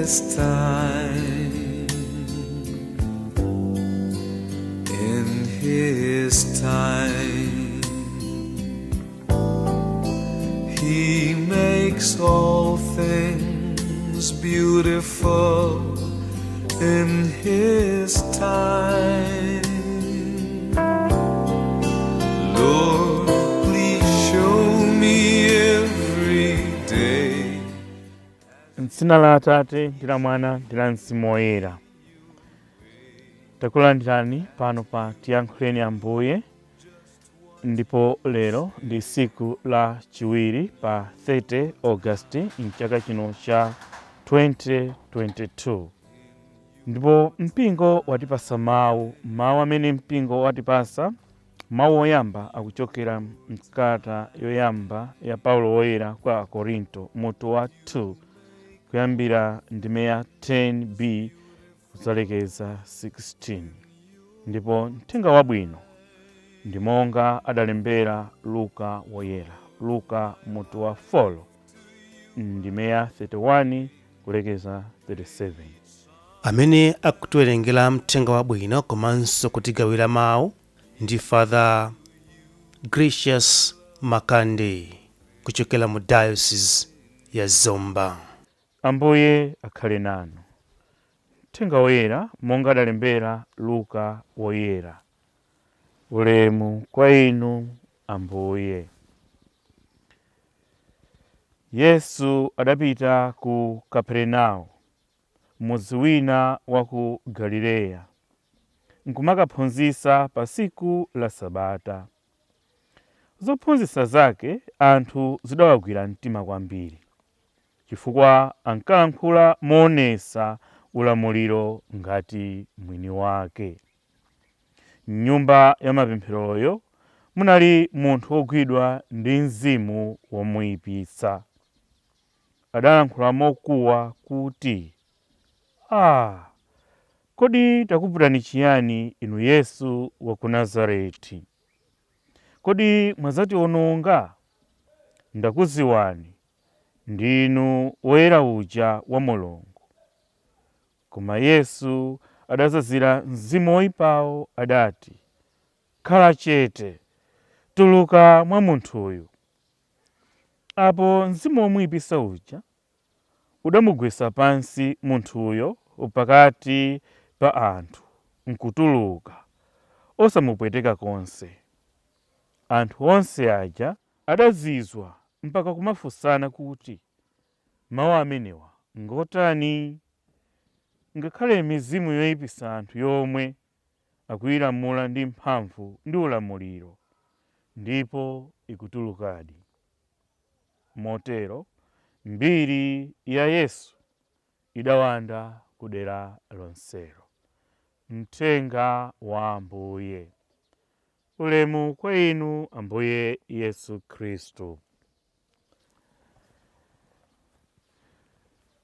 His time, in His time, He makes all things beautiful in His time. Lord, please show me every day. M'dzina la Atate ndi la Mwana ndi la Mzimu Woyera. Takulandirani pano pa Tiyankhuleni Ambuye, ndipo lero ndi tsiku la chiwiri pa 30 August mchaka chino cha 2022. Ndipo mpingo watipasa mawu, mawu amene mpingo watipasa, mawu oyamba akuchokera mkalata yoyamba ya Paulo Woyera kwa Akorinto, mutu wa 2, kuyambira ndime ya 10b kudzalekeza 16. Ndipo mthenga wabwino ndi monga adalembera Luka Woyera, Luka mutu wa 4, ndime ya 31 kulekeza 37. Amene akutiwerengera mthenga wabwino komanso kutigawira mawu ndi Father Gracious Makande kuchokera mu Diocese ya Zomba. Ambuye akhale nanu. Mthenga woyera monga adalembera Luka Woyera. Ulemu kwa inu, Ambuye. Yesu adapita ku Kaperenawo, mudzi wina wa ku Galileya, nkumakaphunzitsa pa tsiku la Sabata. Zophunzitsa zake anthu zidawagwira mtima kwambiri, chifukwa ankalankhula moonetsa ulamuliro ngati mwini wake. M'nyumba ya mapempheroyo munali munthu wogwidwa ndi mzimu womuyipitsa. Adalankhula mokuwa kuti, "Ah, kodi takuputani chiyani inu Yesu wa ku Nazareti? Kodi mwadzatiwononga? Ndakudziwani, ndinu Woyera uja wa Mulungu." Koma Yesu adazazira mzimu woyipawo, adati, "Khala chete, tuluka mwa munthuyu." Apo mzimu womuyipitsa uja udamugwetsa pansi munthuyo pakati pa anthu nkutuluka osamupweteka konse. Anthu onse aja adazizwa mpaka kumafunsana kuti, "Mawu amenewa ngotani? Ngakhale mizimu yoyipitsa anthu yomwe akuyilamula ndi mphamvu ndi ulamuliro, ndipo ikutulukadi." Motero mbiri ya Yesu idawanda kudera lonselo. Mthenga wa Ambuye. Ulemu kwa inu, Ambuye Yesu Khristu.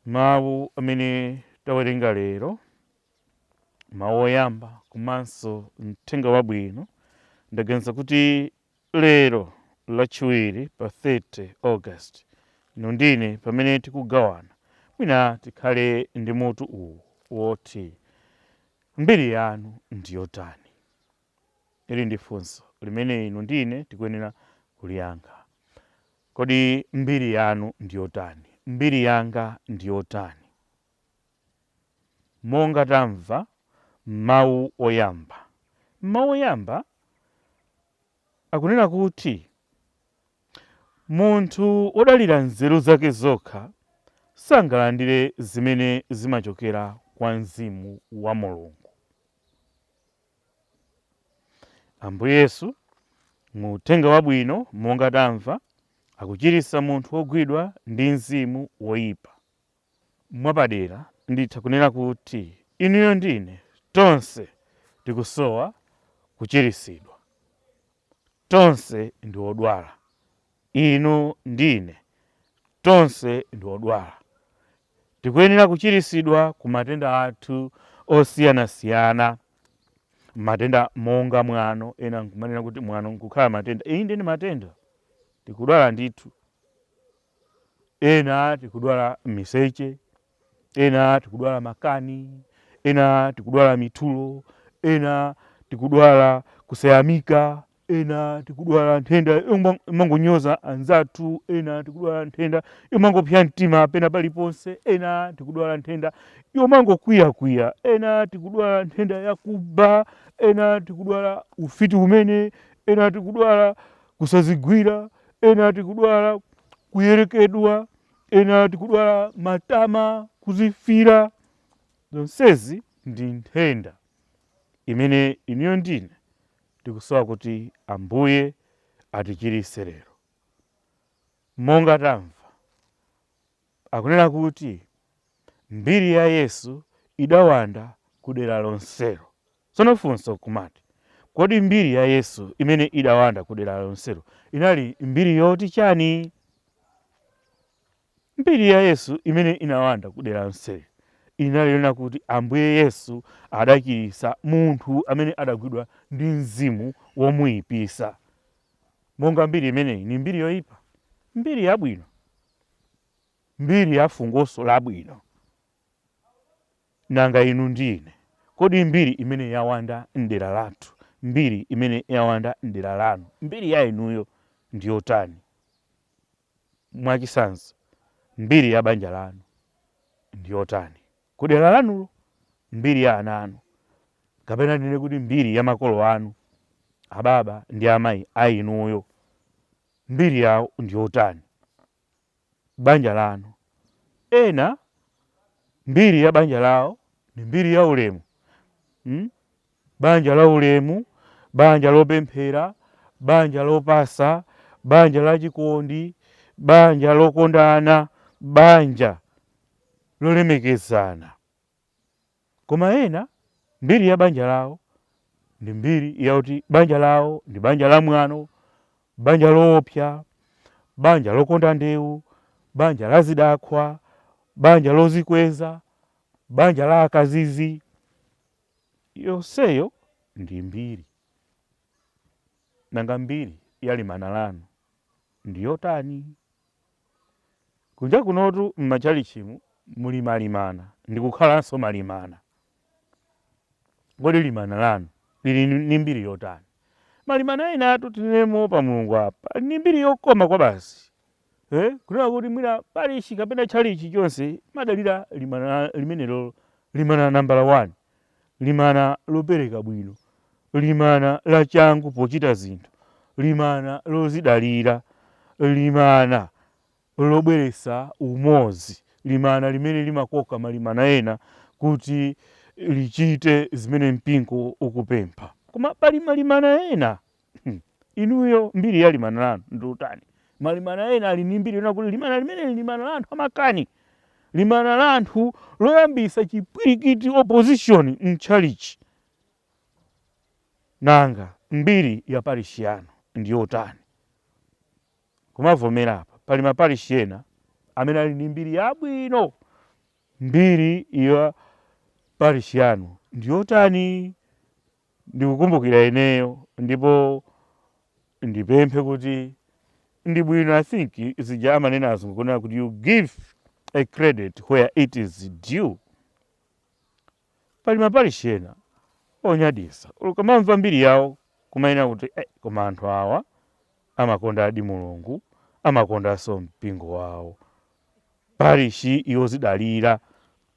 Mawu amene tawerenga lero, mawu oyamba komanso mthenga wabwino, ndaganiza kuti lero Lachiwiri pa 30 August, inu ndine pamene tikugawana, mwina tikhale ndi mutu uwu woti, "Mbiri yanu ndiyotani?" Ili ndi funso limene inu ndine tikuyenera kuliyankha. Kodi mbiri yanu ndiyotani? Mbiri yanga ndiyotani? Monga tamva mawu oyamba, mawu oyamba akunena kuti munthu wodalira nzeru zake zokha sangalandire zimene zimachokera kwa Mzimu wa Mulungu. Ambuye Yesu mu uthenga wabwino monga tamva akuchiritsa munthu wogwidwa ndi mzimu woyipa. Mwapadera nditha kunena kuti inuyo ndine tonse tikusowa kuchiritsidwa. Tonse ndi odwala. Inu ndine tonse ndi odwala. Tikuyenera kuchiritsidwa ku matenda athu osiyanasiyana. Matenda monga mwano, ena nkumanena kuti mwano nkukhala matenda. Inde, ndi matenda, tikudwala ndithu. Ena tikudwala miseche, Ena tikudwala makani, ena tikudwala mitulo, ena tikudwala kusayamika, ena tikudwala nthenda yomangonyoza anzathu, ena tikudwala nthenda yomangopsa mtima pena paliponse, ena tikudwala nthenda yomangokwiyakwiya, ena tikudwala nthenda yakuba, ena tikudwala ufiti umene, ena tikudwala kusazigwira, ena tikudwala kuyerekedwa, ena tikudwala matama, kuzifira. Zonsezi ndi nthenda imene inuyo ndine tikusowa kuti Ambuye atichiritse lero. Monga tamva akunena kuti mbiri ya Yesu idawanda kudera lonselo. Tsono funso kumati, kodi mbiri ya Yesu imene idawanda kudera lonselo inali mbiri yoti chani? Mbiri ya Yesu imene inawanda kudera lonselo inali yonena kuti Ambuye Yesu adachiritsa munthu amene adagwidwa ndi mzimu womuyipisa. Monga mbiri imeneyi ni mbiri yoyipa, mbiri yabwino, mbiri ya fungoso labwino. Nanga inu ndi ine, kodi mbiri imene yawanda mdera lathu, mbiri imene yawanda mdera lanu, mbiri ya inuyo ndi yotani? Mwachitsanzo, mbiri ya banja lanu ndi yotani kudera lanulo? Mbiri ya ana anu, kapena ndine kuti mbiri ya makolo anu, ababa ndi amayi a inuyo, mbiri yawo ndi yotani? Banja lanu, ena mbiri ya banja lawo ni mbiri ya ulemu, Banja la ulemu, banja lopemphera, banja lopasa, banja lachikondi, banja lokondana, banja lolemekezana. Koma ena mbiri ya banja lawo ndi mbiri yakuti banja lawo ndi banja la mwano, banja loopsa, banja lokonda ndewu, banja la zidakhwa, banja lozikweza, banja la akazizi. Yonseyo ndi mbiri. Nanga mbiri ya limana lanu ndi yotani? Kunja kunotu m'matchalichimu muli malimana ndikukhalanso malimana. Kodi limana lanu lili ndi mbiri yotani? Malimana enatu tinenemo pa Mulungu apa ali ndi mbiri yokoma kwa basi, kunena kuti mwina parishi kapena tchalichi chonse madalira limana limenelo, limana nambala 1, limana lopereka bwino, limana lachangu pochita zinthu, limana lozidalira, limana lobweretsa umodzi, limana limene limakoka malimana ena kuti lichite zimene mpingo ukupempha. Koma pali malimana ena, inuyo mbiri ya limana lanu ndi utani? Malimana ena ali ndi mbiri yonena kuti limana limeneli limana la anthu amakani, limana la anthu loyambisa chipwirikiti, opposition mtchalichi. Nanga mbiri ya parishi yanu ndi yotani? Kumavomera apa, pali maparishi ena amene ali ndi mbiri yabwino. Mbiri ya parishi yanu ndi yotani? Ndikukumbukira ineyo, ndipo ndipemphe kuti ndi bwino, I think zija amanena azungu kunena kuti you give a credit where it is due. Pali maparishi ena onyadisa, ukamamva mbiri yawo kumanena kuti koma anthu awa amakonda adi Mulungu, amakondanso mpingo wawo. Parishi yozidalira,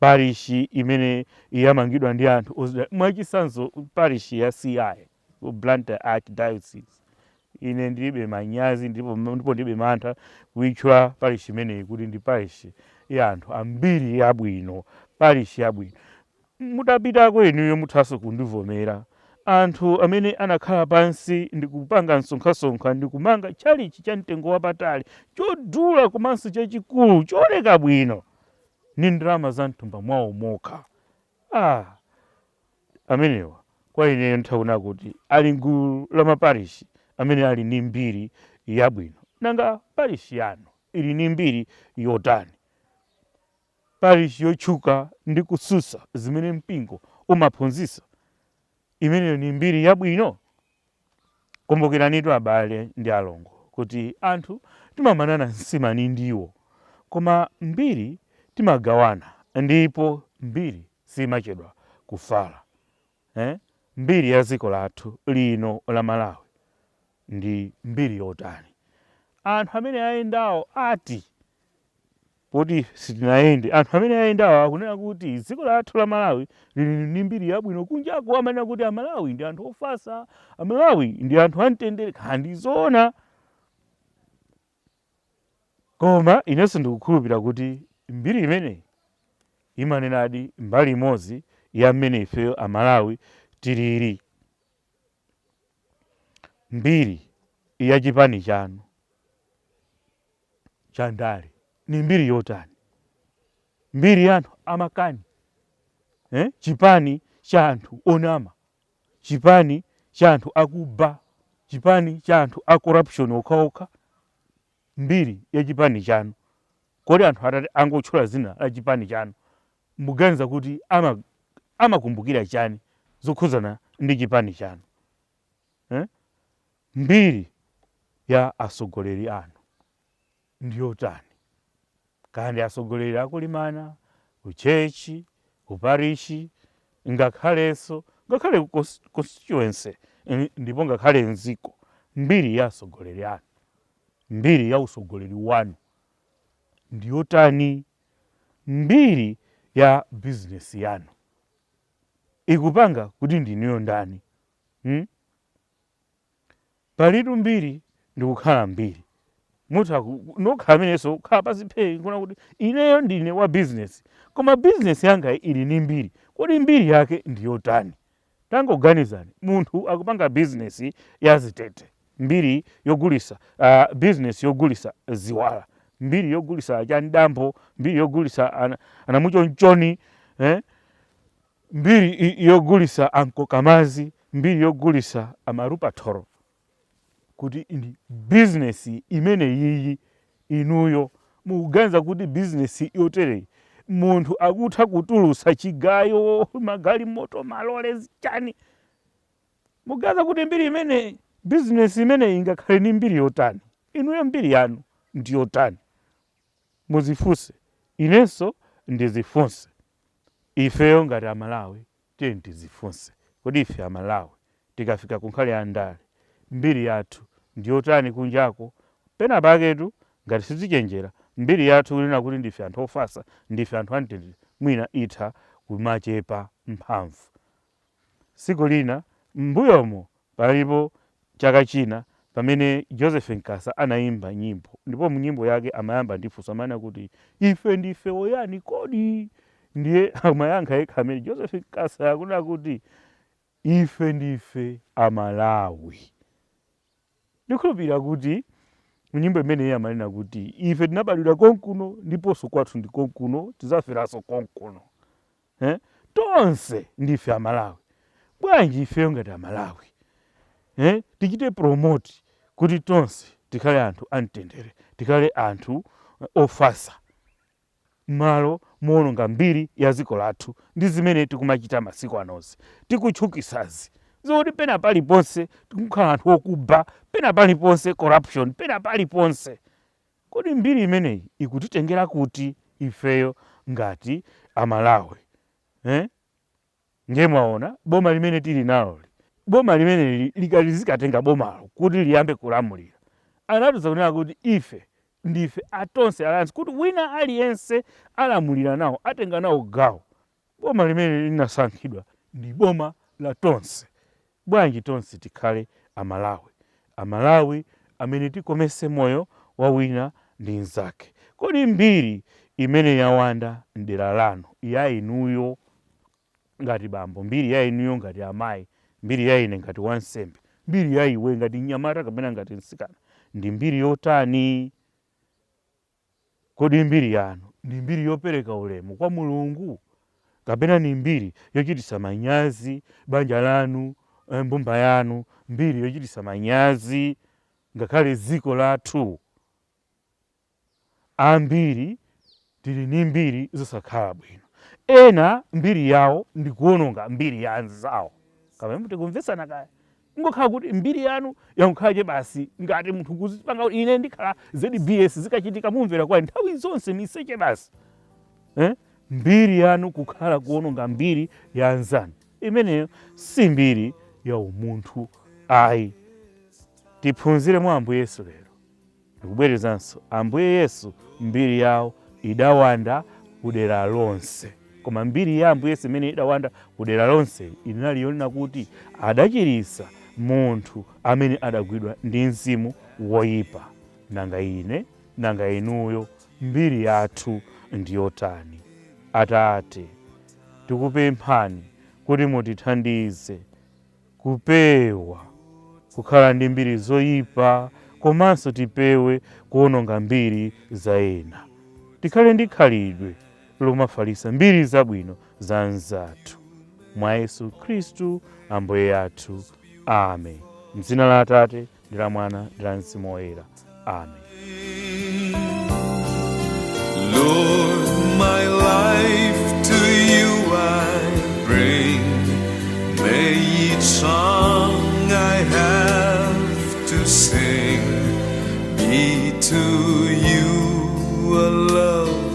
parishi imene yamangidwa ndi anthu ozidalira. Mwachitsanzo, parishi ya CI ku Blantyre Archdiocese, ine ndilibe manyazi ndipo ndilibe mantha kuitchula parishi imeneyi kuti ndi parishi ya anthu ambiri yabwino, parishi yabwino. Mutapitako inuyo muthanso kundivomera. Anthu amene anakhala pansi ndikupanga msonkhasonkha ndikumanga tchalichi cha mtengo wapatali, chodula komanso chachikulu, chooneka bwino, ndi ndalama za mthumba mwawo mokha. Amenewa kwa ineyo nditha kunena kuti ali mgulu la maparishi amene ali ndi mbiri yabwino. Nanga parishi yanu ili ndi mbiri yotani? Parishi yotchuka ndi kutsutsa zimene mpingo umaphunzitsa, imeneyo ndi mbiri yabwino? Kumbukiranitu abale ndi alongo kuti anthu timamanana nsima ndi ndiwo, koma mbiri timagawana Ndipo mbiri simachedwa kufala, eh? Mbiri ya dziko lathu lino la Malawi ndi mbiri yotani? Anthu amene ayendawo ati, poti sitinayende, anthu amene ayendawo akunena kuti dziko lathu la Malawi lili ndi mbiri yabwino kunjaku. Amanena kuti Amalawi ndi anthu ofatsa, Amalawi ndi anthu amtendere. Kandi zoona, koma inenso ndikukhulupirira kuti mbiri imeneyi imanenadi mbali imodzi ya mmene ifeyo Amalawi tilili. Mbiri ya chipani chanu cha ndale ni mbiri yotani? Mbiri ya anthu amakani, eh? Chipani cha anthu onama, chipani cha anthu akuba, chipani cha anthu a corruption okhaokha. Mbiri ya chipani chanu, kodi anthu atati angotchula zina la chipani chanu, muganiza kuti amakumbukira chani zokhudzana ndi chipani chanu, eh? Mbiri ya atsogoleri anu ndiyotani? Kandi atsogoleri akulimana ku church, ku parishi, ngakhalenso ngakhale ku constituency, ndipo ngakhale mdziko, mbiri ya atsogoleri anu, mbiri ya utsogoleri wanu ndiyotani? Mbiri ya bizinesi yanu ikupanga kuti ndinuyo ndani, Palitu mbiri ndikukhala mbiri. Mutha nokha amenenso kukhala pansi phee nkuona kuti ineyo ndine wa bizinesi, koma bizinesi yanga ili ndi mbiri. Kodi mbiri yake ndiyotani? Tangoganizani, munthu akupanga bizinesi ya zitete, mbiri yogulisa, bizinesi yogulisa ziwala, mbiri yogulisa chandambo, mbiri yogulisa anamuchonchoni, eh? Mbiri yogulisa ankokamazi, mbiri yogulisa amarupathoro, kuti ndi bizinesi imene yiyi. Inuyo mukuganiza kuti bizinesi yotereyi, munthu akutha kutulutsa chigayo, magalimoto, malole, chani, mukuganiza kuti mbiri imene, bizinesi imeneyi ingakhale ndi mbiri yotani? Inuyo mbiri yanu ndi yotani? Muzifunse, inenso ndizifunse. Ifeyo ngati Amalawi, tiye tizifunse, kodi ife Amalawi tikafika ku nkhani ya ndale, mbiri yathu ndiyotani kunjako? Pena paketu ngati sitichenjera, mbiri yathu kunena kuti ndife anthu ofatsa, ndife anthu amtendere, mwina itha kumachepa mphamvu. Tsiku lina m'mbuyomo, palipo chaka china pamene Joseph Nkasa anayimba nyimbo, ndipo mu nyimbo yake amayamba ndi funso, amanena kuti, "Ife ndife oyani kodi?" Ndiye amayankha yekha amene Joseph Nkasa akunena kuti, "Ife ndife Amalawi." Ndikhulupirira kuti munyimbo imeneyi amanena kuti ife tinabadwira konkuno, ndiponso kwathu ndi konkuno, tidzaferanso konkuno, eh? Tonse ndife Amalawi. Bwanji ifeyo ngati Amalawi, eh? Tichite promote kuti tonse tikhale anthu amtendere, tikhale anthu ofatsa, malo moononga mbiri ya dziko lathu ndi zimene tikumachita masiku anozi, tikutchukisazi, zoti pena paliponse tikukhala anthu okuba, pena paliponse corruption, pena paliponse. Kodi mbiri imeneyi ikutitengera kuti ifeyo ngati Amalawi, eh? Ndiye mwaona boma limene tili naloli, boma limene likati zikatenga bomalo kuti liyambe kulamulira, anatiuza kunena kuti ife ndife a Tonse Alliance, kuti wina aliyense alamulira nawo, atenga nawo gawo. Boma limene linasankhidwa ndi boma la tonse. Bwanji tonse tikhale Amalawi, Amalawi amene tikomese moyo wa wina ndi mnzake? Kodi mbiri imene yawanda mdera lanu, ya inuyo ngati bambo, mbiri ya inuyo ngati amayi, mbiri ya ine ngati wansembe, mbiri ya iwe ngati mnyamata kapena ngati mtsikana, ndi mbiri yotani? Kodi mbiri yanu ndi mbiri yopereka ulemu kwa Mulungu, kapena ni mbiri yochititsa manyazi banja lanu, mbumba yanu, mbiri yochititsa manyazi ngakhale dziko lathu? Ambiri tili ndi mbiri zosakhala bwino. Ena mbiri yawo ndi kuononga mbiri ya anzawo. Kapena tikumvetsana kaya? Ngokhala kuti mbiri yanu yankhala basi ngati munthu kuzipanga kuti ine ndikhala ZBS, zikachitika mumvera kwa nthawi zonse miseche basi, eh? Mbiri yanu kukhala kuononga mbiri ya anzanu, imeneyo si mbiri ya umunthu ayi. Tiphunzire mwa Ambuye Yesu lero. Ndikubwerezanso, Ambuye Yesu mbiri yawo idawanda kudera lonse, koma mbiri ya Ambuye Yesu imene idawanda kudera lonse inali yonena kuti adachirisa munthu amene adagwidwa ndi mzimu woyipa. Nanga ine, nanga inuyo, mbiri yathu ndiyotani? Atate, tikupemphani kuti mutithandize kupewa kukhala ndi mbiri zoyipa, komanso tipewe kuononga mbiri za ena. Tikhale ndi khalidwe lomafalitsa mbiri zabwino za anzathu. Mwa Yesu Khristu Ambuye athu, amen. Mdzina la Atate ndi la Mwana ndi la Mzimu Woyera, amen. Lord, my life to you I bring. May each song I have to sing be to you a love